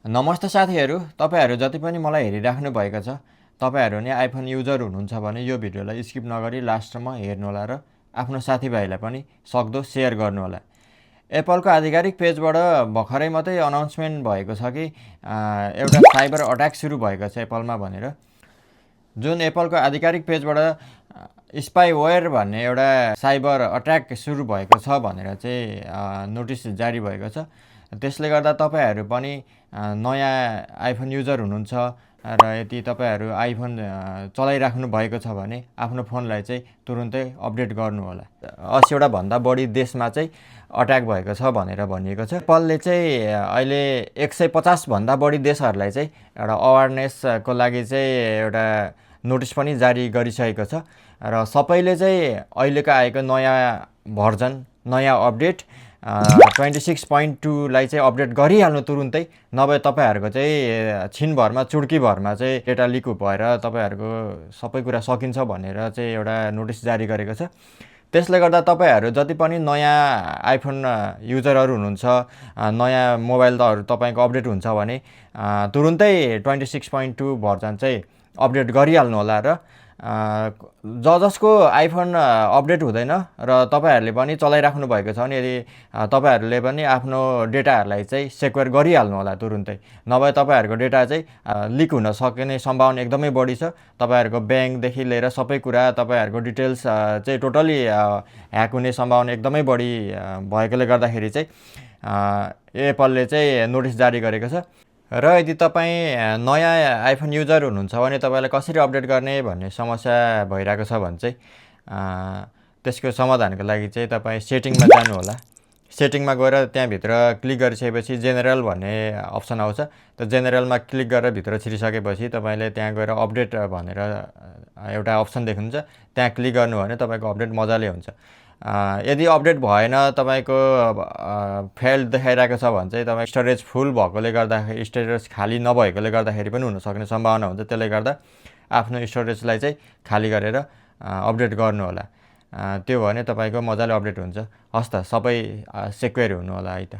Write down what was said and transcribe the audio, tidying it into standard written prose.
नमस्ते साथीहरू, तपाईहरू जति पनि मलाई हेरिराख्नु भएको छ, तपाईहरू नै आइफोन युजर हुनुहुन्छ भने यो भिडियोलाई स्किप नगरी लास्टसम्म हेर्नुहोला र आफ्नो साथीभाइलाई पनि सक्दो सेयर गर्नुहोला। एप्पलको आधिकारिक पेजबाट भर्खरै मात्रै अनाउन्समेन्ट भएको छ कि एउटा साइबर अट्याक सुरु भएको छ एप्पलमा भनेर। जुन एप्पलको आधिकारिक पेजबाट स्पाइवेयर भन्ने एउटा साइबर अट्याक सुरु भएको छ भनेर चाहिँ नोटिस जारी भएको छ। त्यसले गर्दा तपाईहरू पनि नयाँ आइफोन युजर हुनुहुन्छ र यदि तपाईहरू आइफोन चलाइराख्नु भएको छ भने आफ्नो फोनलाई चाहिँ तुरुन्तै अपडेट गर्नुहोला। 80वटा भन्दा बढी देशमा चाहिँ अट्याक भएको छ भनेर भनिएको छ। एप्पलले चाहिँ अहिले 150 भन्दा बढी देशहरूलाई चाहिँ एउटा अवेरनेसको लागि चाहिँ एउटा नोटिस पनि जारी गरिसकेको छ र सबैले चाहिँ अहिलेको आएको नयाँ भर्जन, नयाँ अपडेट 26.2 लाई चाहिँ अपडेट गरिहाल्नु तुरुन्तै, नभए तपाईहरूको चाहिँ छिनभरमा चुड्कीभरमा चाहिँ डेटा लिक भएर तपाईहरूको सबै कुरा सकिन्छ भनेर चाहिँ एउटा नोटिस जारी गरेको छ। त्यसले गर्दा तपाईहरू जति पनि नयाँ आइफोन युजरहरू हुनुहुन्छ, नयाँ मोबाइल तपाईँको अपडेट हुन्छ भने तुरुन्तै 26.2 भर्जन चाहिँ अपडेट गरिहाल्नु होला र जसको आइफोन अपडेट हुँदैन र तपाईहरूले पनि चलाइराख्नु भएको छ भने यदि तपाईहरूले पनि आफ्नो डेटाहरूलाई चाहिँ सेक्युर गरिहाल्नु होला तुरुन्तै, नभए तपाईहरूको डेटा चाहिँ लिक हुन सक्ने सम्भावना एकदमै बढी छ। तपाईहरूको ब्याङ्कदेखि लिएर सबै कुरा, तपाईहरूको डिटेल्स चाहिँ टोटली ह्याक हुने सम्भावना एकदमै बढी भएकोले गर्दाखेरि चाहिँ एप्पलले चाहिँ नोटिस जारी गरेको छ। र यदि तपाईँ नयाँ आइफोन युजर हुनुहुन्छ भने तपाईँलाई कसरी अपडेट गर्ने भन्ने समस्या भइरहेको छ भने चाहिँ त्यसको समाधानको लागि चाहिँ तपाईँ सेटिङमा जानुहोला। सेटिङमा गएर त्यहाँभित्र क्लिक गरिसकेपछि जेनरल भन्ने अप्सन आउँछ। त्यो जेनरलमा क्लिक गरेर भित्र छिरिसकेपछि तपाईँले त्यहाँ गएर अपडेट भनेर एउटा अप्सन देख्नुहुन्छ, त्यहाँ क्लिक गर्नुभयो भने तपाईँको अपडेट मजाले हुन्छ। यदि अपडेट भएन, तपाईँको फेल्ड देखाइरहेको छ भने चाहिँ तपाईँ स्टोरेज फुल भएकोले गर्दाखेरि, स्टोरेज खाली नभएकोले गर्दाखेरि पनि हुनसक्ने सम्भावना हुन्छ। त्यसले गर्दा आफ्नो स्टोरेजलाई चाहिँ खाली गरेर अपडेट गर्नुहोला। त्यो भने तपाईँको मजाले अपडेट हुन्छ। हस् त, सबै सेक्युर हुनु होला है त।